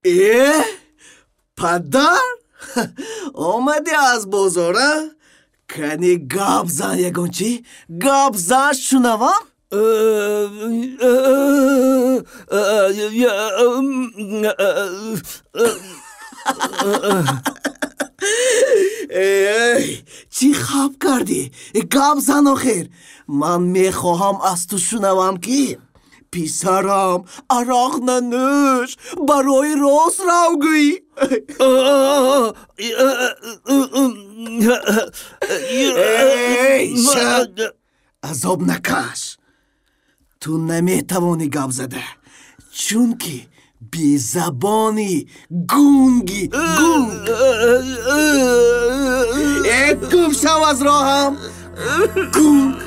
Э, падар, омадӣ аз бозора? Кани, гап зан, ягон чӣ гап зан, шунавам. Эй, чӣ хаб кардӣ? Гап зан охир. Ман мехоҳам аз ту шунавам, ки писарам, арақ нанӯш, барои рост рав гӯӣ. Эй, азоб накаш, ту наметавонӣ гап зада, чунки безабони гунги гунг. Э, гум шав аз роҳам, гунг.